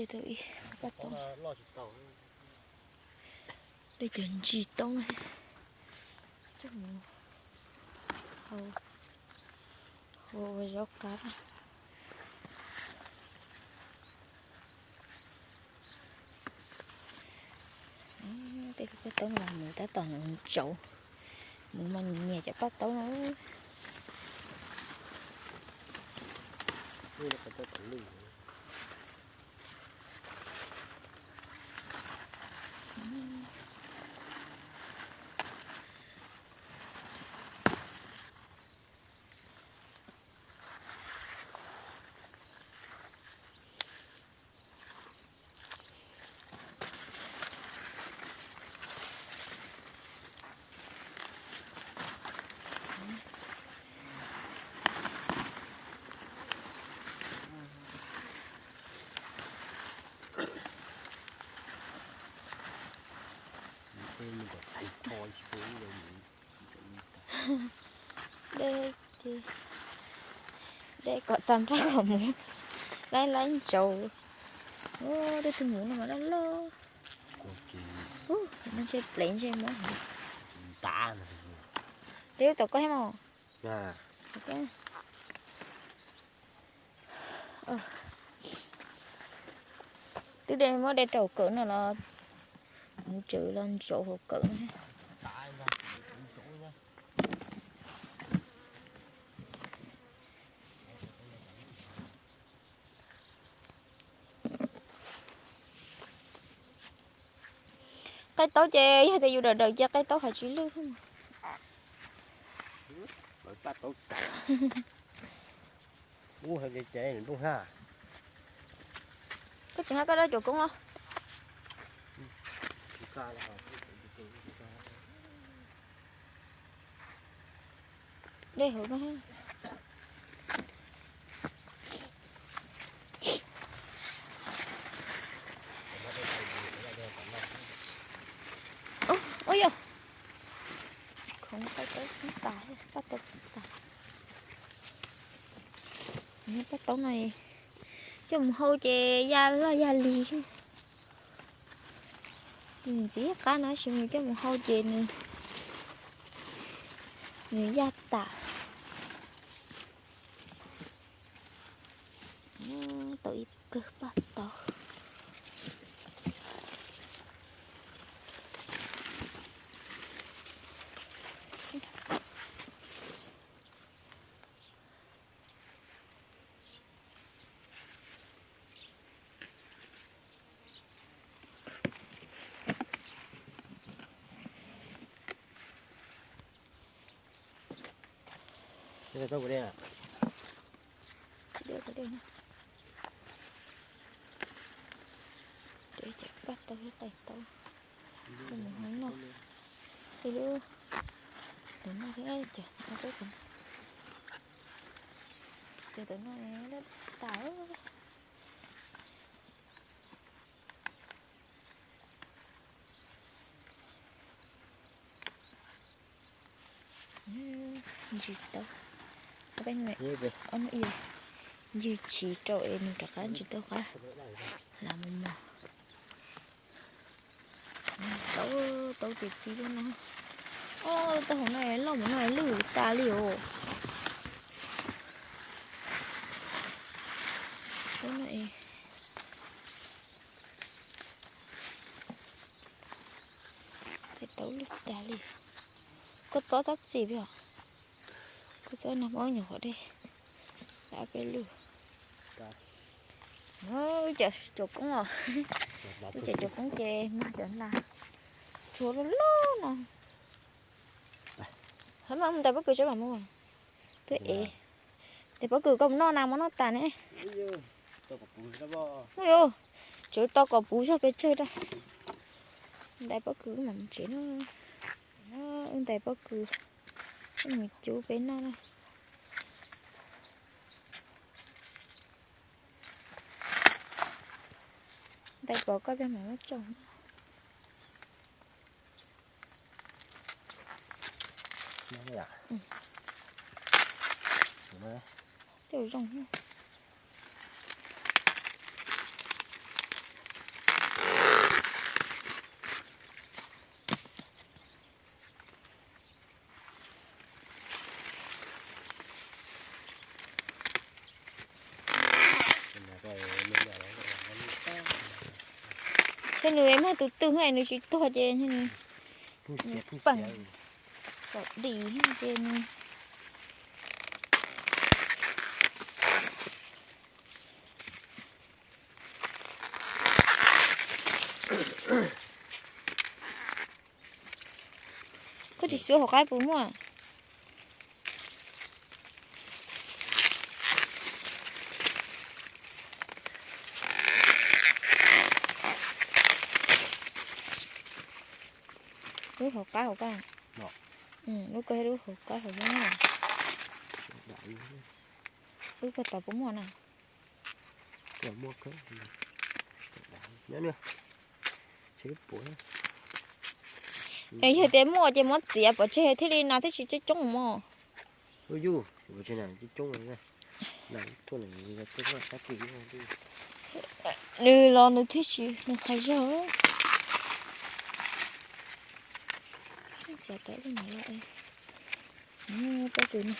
Tau ib pab toob, de cov ntsis toob coj mus hau, hau ua zaub qab. Tej pab toob no mus tab tom ntsaum, mus mas nyiam cov pab toob no. Dej, dej kom tag nrho kom mus laib laib ntsaum. Dej twg mus no mas loj loj. Ub, no ntshe plev ntshe muab. Twb tom koj thiab mos. Twb de muab de rau kawm no los mus tsev los ntsaum hauv kawm no. Qaib taub ces yog tias yus dawm dawm ces qaib taub hais tsis lwj. Koj tseem hais koj dab cuam koob os. Dej hauv no. Ua yog khoov paj taub tas, paj taub tas. Paj taub no coj mus hau ces ya loj ya lig. Nws ntxiv qab no tab sis mus coj mus hau ces nws, nws ya tas. Tau ib kawg paj taub. Paj taub thiab qaib taub, mus hau noj. Tej lub, tus no thiab cov no, cov tus no tas. Ntsis taub, ncig chiv rau es nws rov qab ntsis taub qab los mus mos. Taub, taub ces txi lub no. Taub hau no loj mus no lwj tas li os. Taub no es, taub lwj tas li. Koj txob tab txi peb os. Koj txob no muab nyuam qhuav dej dab peb lwj. Wb cov cuam koob os, wb cov cuam koob ces mag cov hla tshuav loj loj no. Hab mas mus ntais pob kws tso mam mus. Twb ev. Ntais pob kws koj mus noj na, mus noj tas ne. Tseem tau kom puv zog pes tsawg rau. Ntais pob kws mam mus tsev na. Wb ntais pob kws, wb mus cub peb noj na. Ntais pov koj peb mam muab coj. Coj zoo. Tej nws mag tus twg nws tsis tuag ces nws peem kom dim ces nws Koj tsis xyuas hauv qab puas muaj? Lub hauv qab hauv ko. Lub ko lub hauv qab hauv no. Lub ko tod puas muaj na? Es yog tias muaj ces muab txiav pov tseg thiaj li nas thiaj tsis coob coob mog. Nws los nws thiaj tsis nws qhov zog. Pob kws no.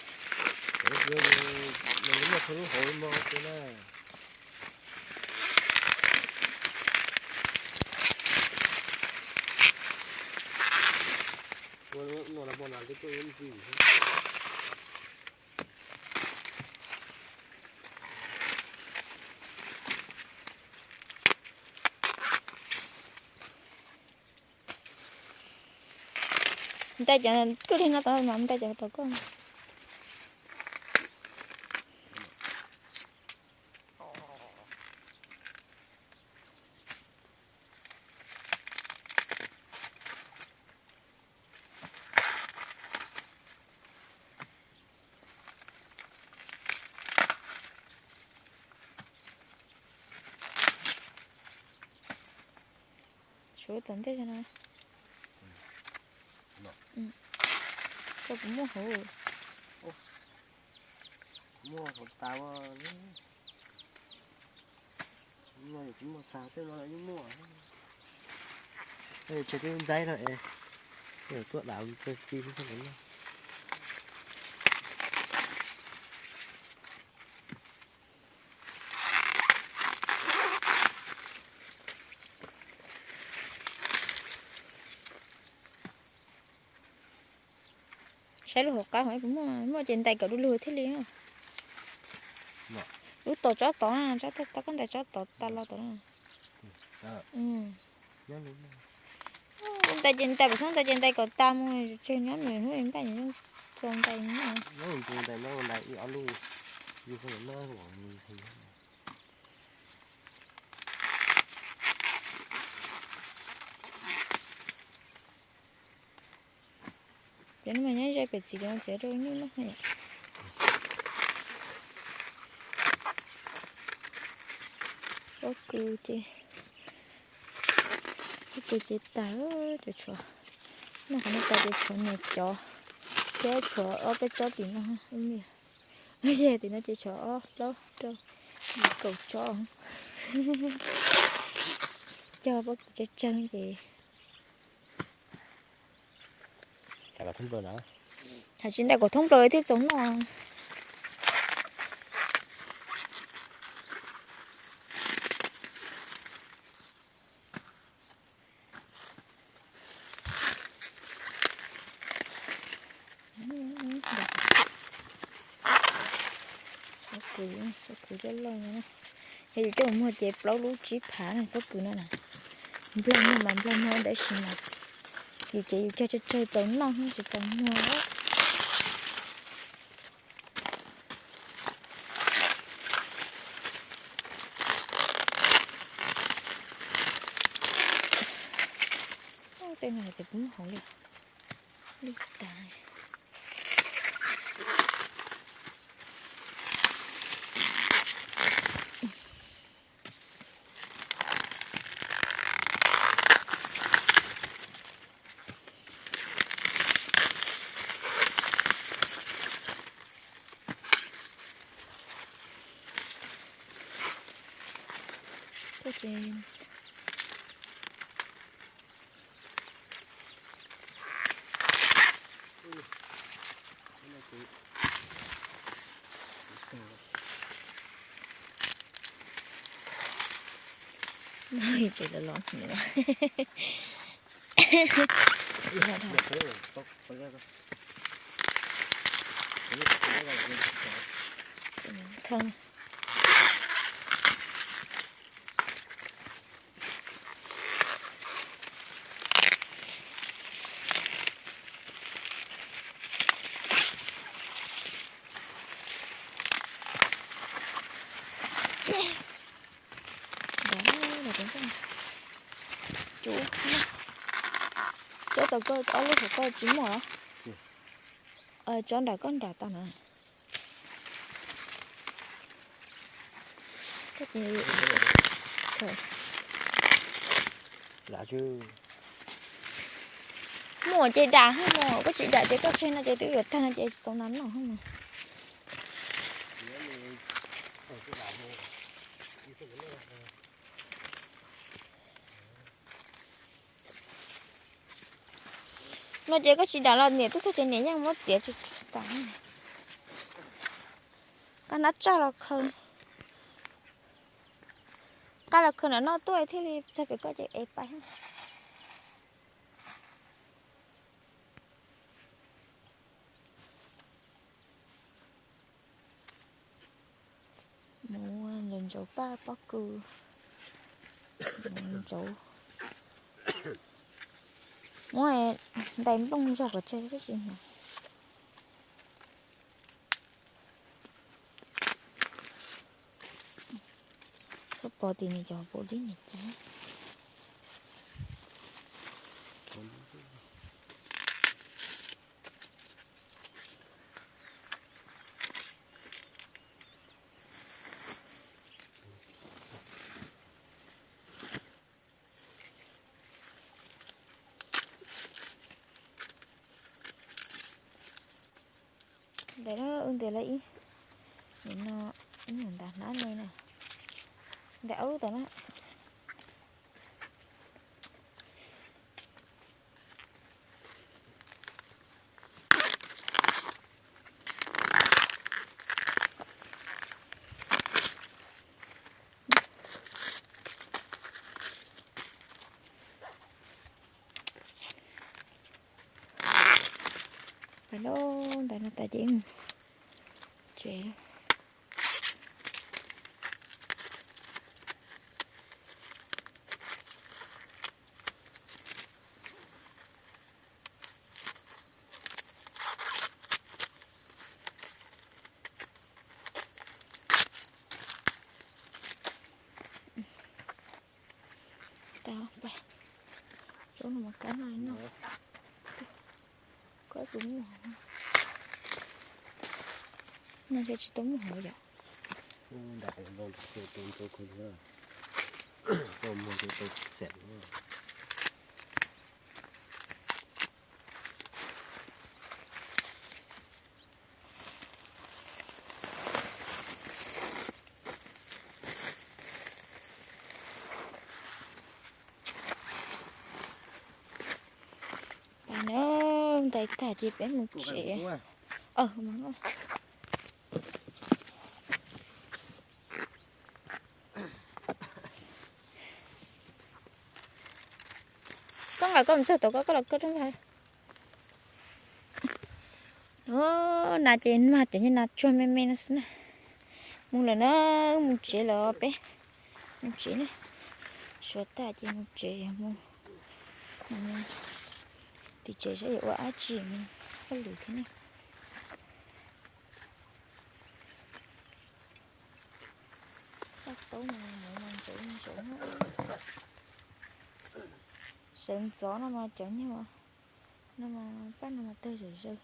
Ntais cov koj li no tau mas ntais cov tau koj. Suav tom ntej no. Koj puas muaj hauv? Muaj hauv tas ua. Muaj, muaj tas tej no yeej muaj. Tseg twb ntxaib no es, tuaj dam tag kis xwb. Saib lub hauv qab hauv puas muaj, muaj ces ntais kom du lug thiaj li. Lub tom tsob tod na, tsob tod koj ntais tsob tod tas los tod na. Ntais ces ntais, pom xoob ntais ces ntais kom tas mus, tseg nyob nws hnub npaj nws yeej txaus ntais. Ces no mas nyob ze pem txiv ces txiav rau nyuj noj. Pob kws ces, pob kws ces tas, cov tshuav, noj qhov no tas ces tshuav niam cov, thiab tshuav ob peb tsob tim no, ub niam, ces tim no ces tshuav ob plaub rau yim kaum tsob. Cog pob kws tsawg tsawg ces Hais tsis ntais kom thoob plaws thiaj txaus noj. Pob kws, pob kws loj loj no. Yog yus coj mus muag ces plaub lub tsib phav na pob kws no na. Nplog muag mas nplog muag tab sis mas yus ces yus cog tsawg tsawg tau noj tsis tau muag. Tej no hais tias puas muaj hauv li, li tas. Tsev los los no. Cov tau koj ob lub hauv koj tsis muaj los? Tsob nram koj nram tau na. Muaj ces dam hos, koj tsis dam ces koj tseg no ces twb yuav tag no ces tsis txaus nas noj hos. No ces koj tsis dam los niam twb txog ces niam yeej muab txiav tas. Qab nab tsaj los khaws, qab los khaws nram no tuaj thiaj li txog pem koj ces ev pais. Muab ntsaus ntsaus paj pob kws, ntsaus, muab ntais nplooj zog kom tseg tab sis no. Txhob pov tim nws cov pum dib niam ces. Ntawm no wb ntiav lawm ib, nim no ib nyuag ntas hnab me na, ntam aub tom na. Pais lauj, ntawm no tas ces mus tsev. Tau, pais. Rau no mas kab no no. Koj tus muag no ces tsis tau muag hauv yom. Ntam los tau tau tau tau tau tau txam. Pais na, ntais tag ces peb mus tsev. Koj nqa koj mus txog tau koj, koj los koj rab npag. Nas ces mag cov niag nas tsuag me me no xwb na. Mus lawm na, mus tsev lawm peb. Mus tsev na. Suav tag ces mus tsev yog mus tim tsev saib yuav ua dab tsi, mus hauj lwm thiab na. Xaj taub mas mus mas ntxov ntxov. Sawv ntxov no mas cov nyuag no mas paj no mas tawg zom zaws.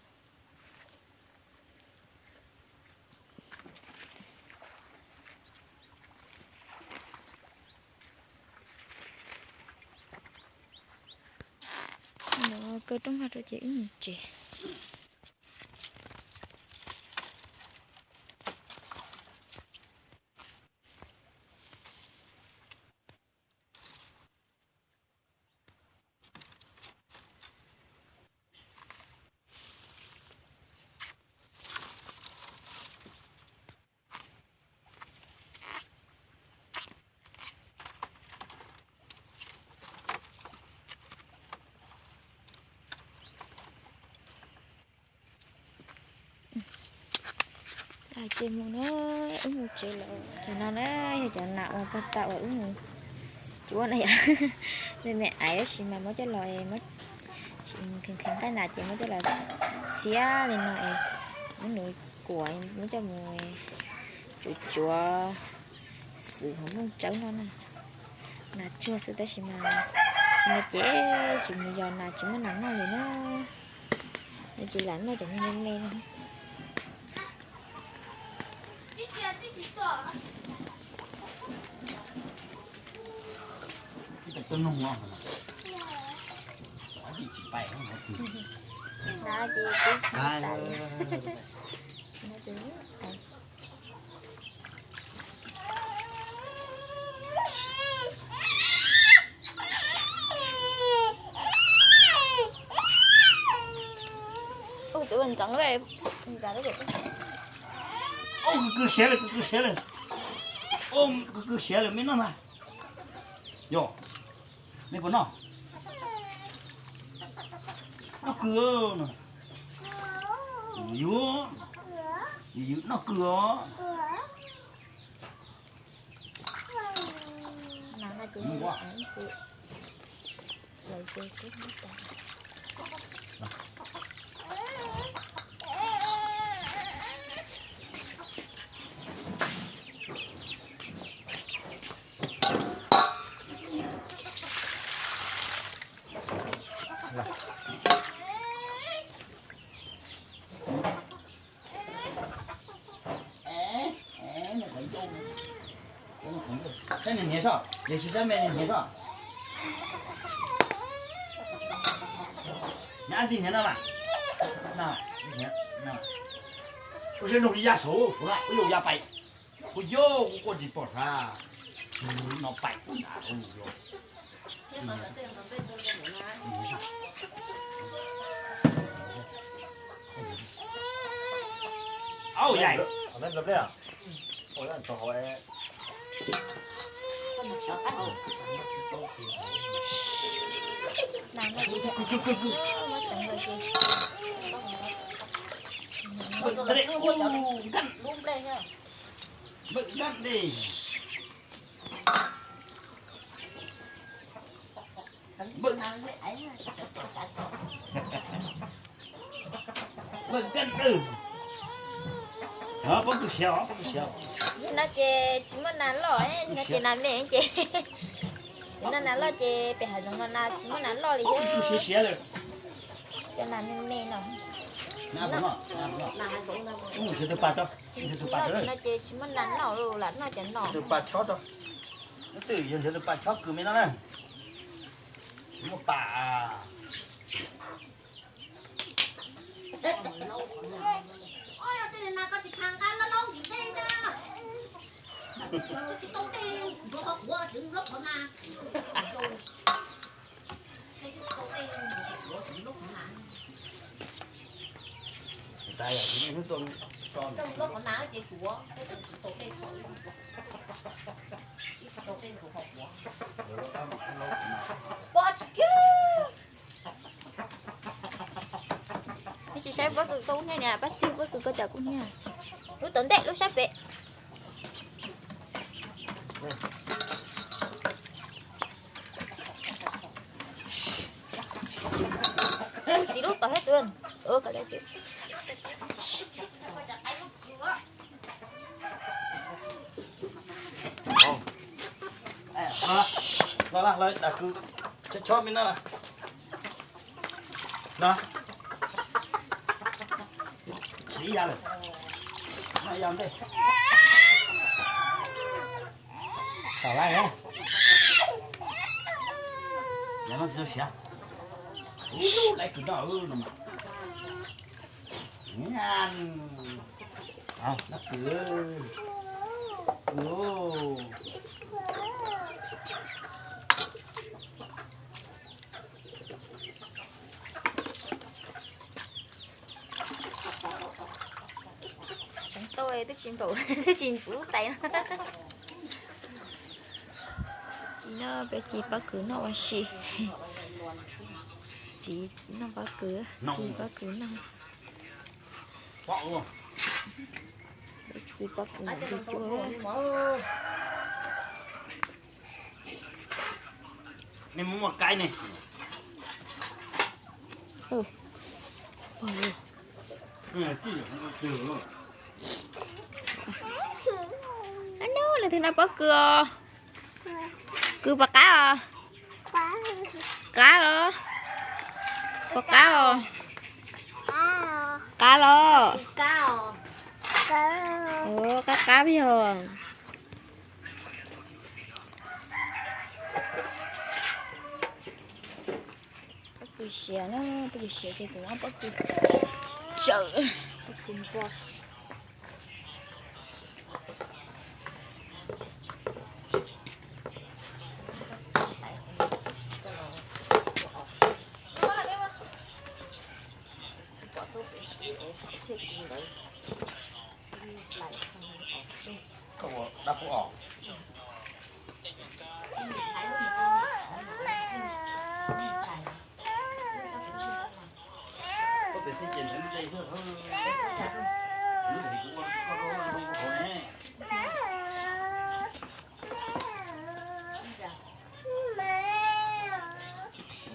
Los kaw rooj vag rau ces wb mus tsev. Ces mus na, wb mus tsev lawm. Cov no na yog cov nas uas pog tau uas wb mus cuab na yom. Me me aiv tab sis mas muab coj los, kheev kheev nqaij nas ces muab coj los txhiab li no es muab nws kuam muab coj mus tsuav tsuav xwb hauv nplooj tsawb no na. Nas tsuag xwb tab sis mas no ces tsis mus yos nas tsis muaj nas noj li na. Nws tsis lam noj cov me me no. Ub, txawv ntxeev lawm. Ub, kws kws siav lawm, kws kws siav lawm. Ub, kws kws siav lawm, mej noj na. Yog, mej puas noj? Noj kws no. Yus, yus noj kws os. Saib nws hniav soj, yog tsis saib me nws hniav soj. Nyob ib txhis hniav no mas. Kuv saib nug ya saud, kuv yog ya pais. Kuv yog kuv quaj tsis pom sab. No pais kuv nta kuv mus yos. Au yais. Npawm dej, u, nkaj. Npawm nkaj dej. Npawm, npawm nkaj dej. Pob kws siav, pob kws siav. Nim no ces tsis muaj nas loj, nim no ces nas me ces, nim no nas loj ces pem hav zoov no nas tsis muaj nas loj li thiab. Siav siav lawm. Cov nas me me no. Ntshe tus pas tso, ntshe tus pas tso. Nim no ces tsis muaj nas loj, lam noj cov no. Tus pas chob tso. Twb yog ntshe tus pas chob kws me no na. Tsis muaj pas. Tsis saib pob kws koj kuj niaj niam, pab twg pob kws koj cov kuj niaj. Lub tod ntej lub sab pem. Txiv lub tod thiab txiv. Los, los, los, chob chob me no. No. Siv ya lawm. No ya ntej. Tom lawm. Yog no tsis tau siav. Ub, laiv kws noj no mas. Noj kws. Tseev tau twb tsis npaum, twb tsis npaum lub tais no. Txiv no peb ci pob kws noj ua si. Txiv noj pob kws, ci pob kws noj. Peb pob kws nyob li cuaj. Nej muaj muaj kaib ne. Nub, leej twg noj pob kws os? Kws puas qab os? Qab los? Puas qab os? Qab los? Qab qab yog. Pob kws siav na, pob kws siav ces kuv muab pob kws tsawm, pob kws npua.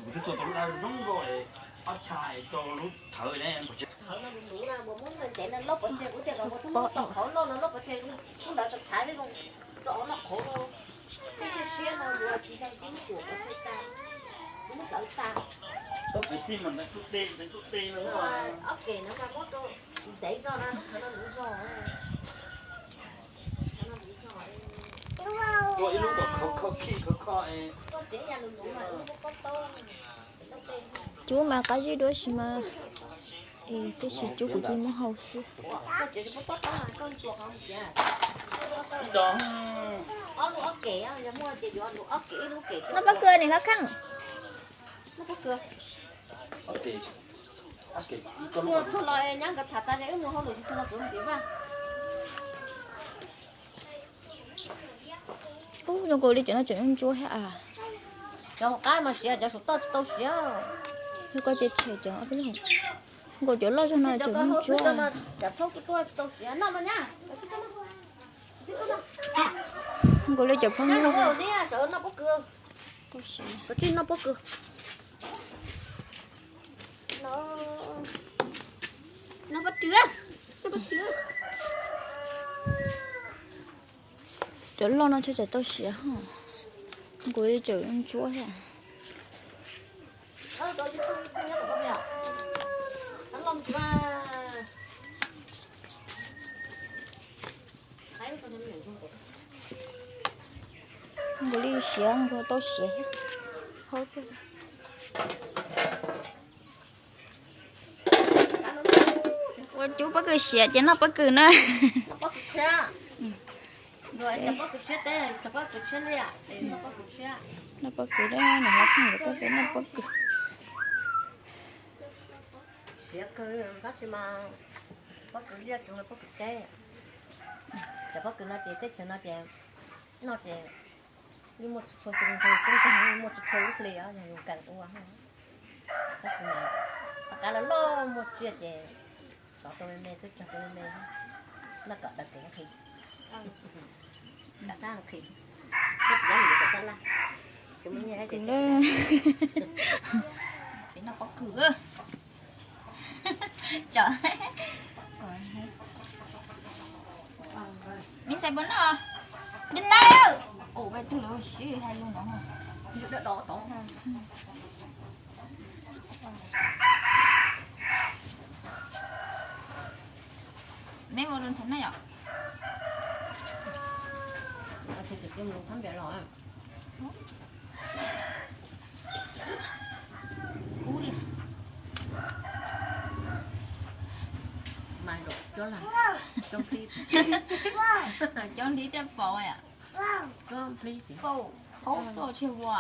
Kuv twb tua tau lub dab zoo nkauj, ob txha tau lub thawv ne. Thawv no luv luv na, muab ntev na, loj pov tseg, kuv tias kom muab qhov loj no loj pov tseg, lub ntawd txav txhav thiab zoo rau noj qhauv no. Siab siab siab no yuav tsis ntshai kub kuam pov tseg tas, kub hlawv tas. Ob ke no mas muab rau ntev zog na, lub thawv no luv zog. Tua ib lub kom khov kho khij khov kho. Cub mas qab zib dua si mas, es tab sis cub kuv cia li muab hau xwb. Noj pob kws niam hlob Kheej. Tsuag tsuag los nyab nkawd tham tas es wb mus hauj lwm tsuag tsuag los kuv mus tiv vaj. Ub, zoo nkaus li cov no tseem ntsuab thiab a. Cov hauv qab mas siav, cov saum toj tsis tau siav. Yog koj ces tshem cov, zoo nkaus cov loj zog no tseem ntsuab. Zoo nkaus li cov phooj ywg. Tsis noj pob kws. Cov loj no tshaj tsam tau siav ho. Nkaus li tseem ntsuab thiab. Nkaus li siav, nkaus tau siav thiab. Ua cub pob kws siav ces noj pob kws na. Noj pob kws, niam hlob Kheej nkawd tuaj peb noj pob kws. Siav kawg tab sis mas pob kws liaj tseem yog pob kws teb. Cov pob kws no ces teb chaws no ces noj ces yeej muaj tsis tshua, muaj tsis tshua lub hli os, yog yus kawm ua. Tab sis mas qab los loj muaj tsiaj ces xov tau me me xwb, cog tau me me, noj kom daws kev nqhis. Nqhis, noj pob kws. Me ntxhais puas noj? Nyob tais, ua twg lawv sib hais lus no. Meb ua rau ntxhais noj yom. Kub li. Cov nplij tej pom yom. Pom, pom xwb tsis ua.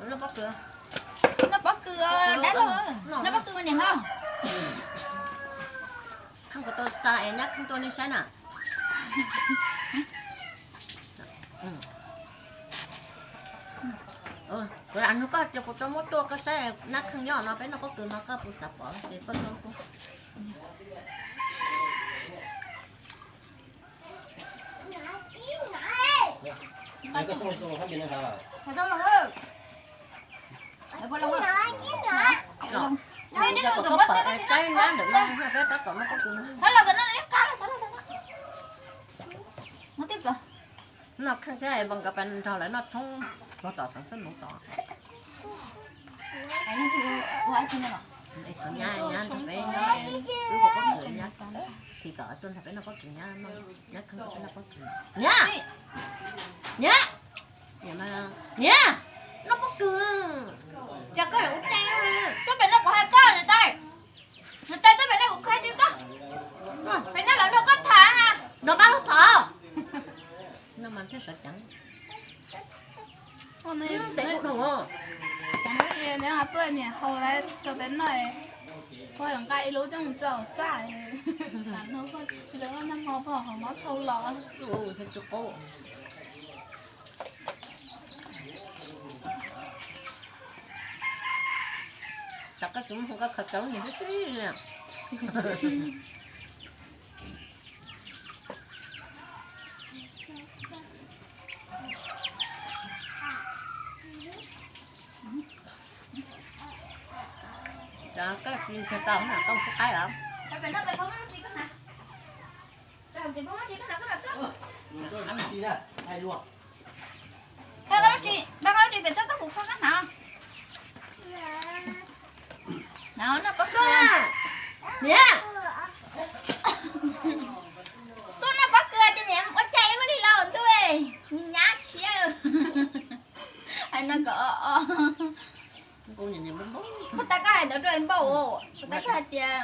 Noj pob kws, dab laug, noj pob kws mas niam hlob. Kheej puas tau xa es nyab Kheej tuaj nej saib na. Kuv lam nug koj ces kuv tau muab tuaj koj saib, nab kheej nyob no peb noj pob kws no koj puas xav pom ces koj tau tuaj. Noj kheej thiab nrog lawv noj tshoob los tom xeev xwb mus tod. Nyab, nyab nrog peb, wb hu pob kws nyab, thim kom tuaj nrog peb noj pob kws nyab, nyab kheej nrog peb noj pob kws. Nyab, nyab, nyab, noj pob kws. Cas koj ua teb, tuaj pem no kuv hais koj niam tais, niam tais tuaj pem no kuv qhia rau koj, pem no lawv nrog koj tham, nrog pab lub thov. No mas thiaj sawv ceev. Tes kuj dhau. Neb tuaj niam hau lawm rau peb noj, koj yuav nqa ib lub coj mus tso hauv txaj, lam nug koj tsis lawv nag hmo koj hauv mob thau los. Tsis qaub. Tsam koj tsis muaj hmoo koj khaws cov lub niag xwb xwb. Koj tsis nrhiav tau na, koj tsis qaib los? Koj lub ris, koj lub ris pem txoj koj kuv kho koj hnav. Hnav noj pob kws. Niam, tuaj noj pob kws ces niam ua cas ib lub li los ntuj, nyab tshiab. Hais no kom o o. Puas tas koj hais ntawd rau npauj, puas tas koj hais tias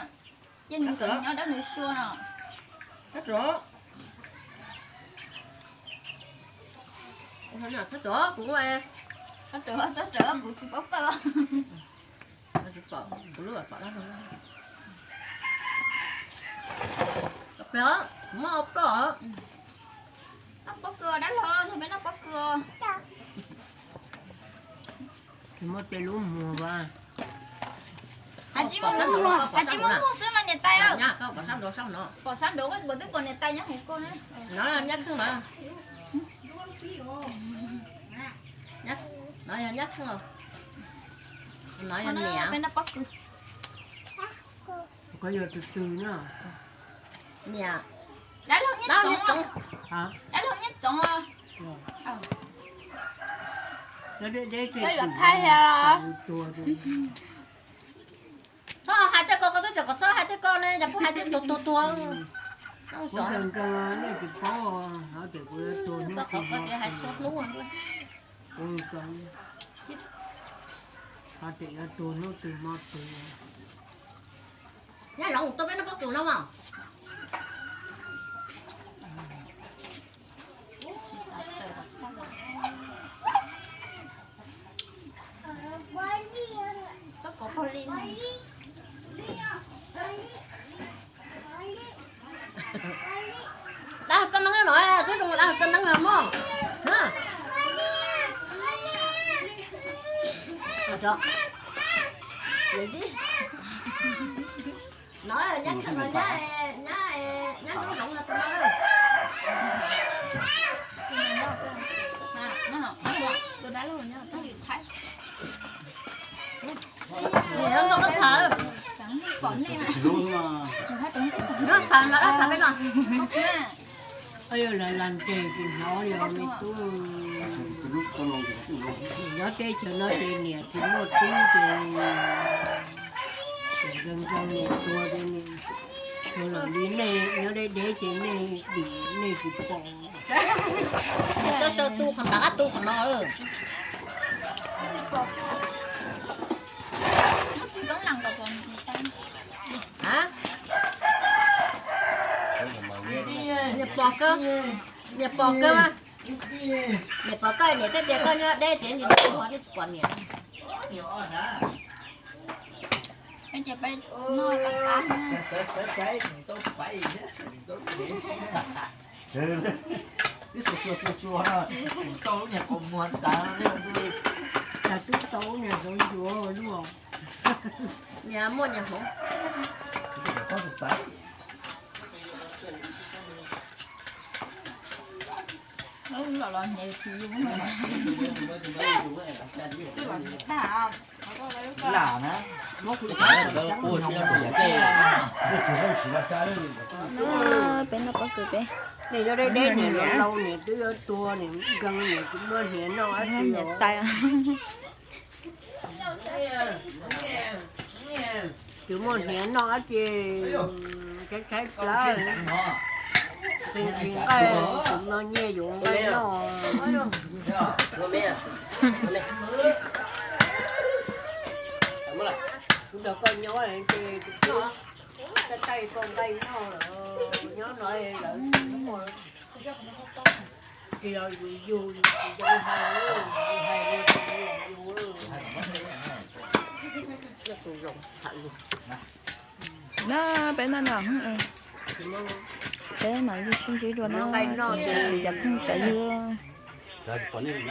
cia nws nkawd nyob dawb nws sua no. Txhob rawm, kuv tsis paub pawj. Noj pob kws dab laug, nrog peb noj pob kws. Tsis muaj tej lub muag as. Has tsis muaj muag, has tsis muaj muag xwb mas niam tais. Pom sab nraud, pom sab nraud, pom twb pom niam tais nyob hauv koj ne. No nyab kheej mas. No yog nyab kheej os. No yog niam. Peb noj pob kws. Koj yog tus twg na? Niam. Dab laug Nyiaj Txoov. Dab laug Nyiaj Txoov. Txhob hais tej ko, koj twb tseem kom txhob hais tej ko ne, cas pub hais tej tuag tuag tuag. Nej tsis paub, hais tias kuv yuav tuag hnub twg, hais tias yuav tuag hnub twg hmo twg. Nyab Loov tuaj peb noj pob kws no mas. Dab Hauv txoj neeb no, twb zoo dab Hauv txoj neeb no mog. No nyab, nyab, nyab Hmoob Zoov no tus no. Nyob tham los dab tham peb no. Yog las las tes tus hnov yog me tub. Nyob teb chaws no ces niam tsis muaj tub ces zoo zoo niam tuag ces niam tuag lawm li nej nyob deb deb ces nej dim nej tsis pom. Koj sawv tu qhov ntawd, tu qhov no. Niam pom koj, niam pom koj, niam pom koj, niam thiaj tias koj nyob deb ces ntsis nws qhov twb tsis pom niam. Xav xav xav xav nws tau pais thiab nws tau pais. Twb xuas xuas xuas xuas no, tau lub niag qau muag tas no thiab ntuj li. Cas twb tau niag hluas ncuav luaj. Niag muaj niag hmoov. Los los hniav ti. Lam na. Peb noj pob kws peb. Niam yog deb deb niam, laus laus niam twb yuav tuag niam, nkees niam, kuv muab hniav noj dab tsi. Kuv muab hniav noj dab tsi, tshaib tshaib plab. Nqaij, nqaij, kuv no nyiaj yuav nqaij noj. Kuv nrog koj nyob ces kuv taij taij koj nqaij noj lawm, nyob no lawv tsis los yus yug, yus tsis zoo hais, yus hais li yus. Na peb noj no, peb mam li sib ntsib dua na, cov phooj cov ywg.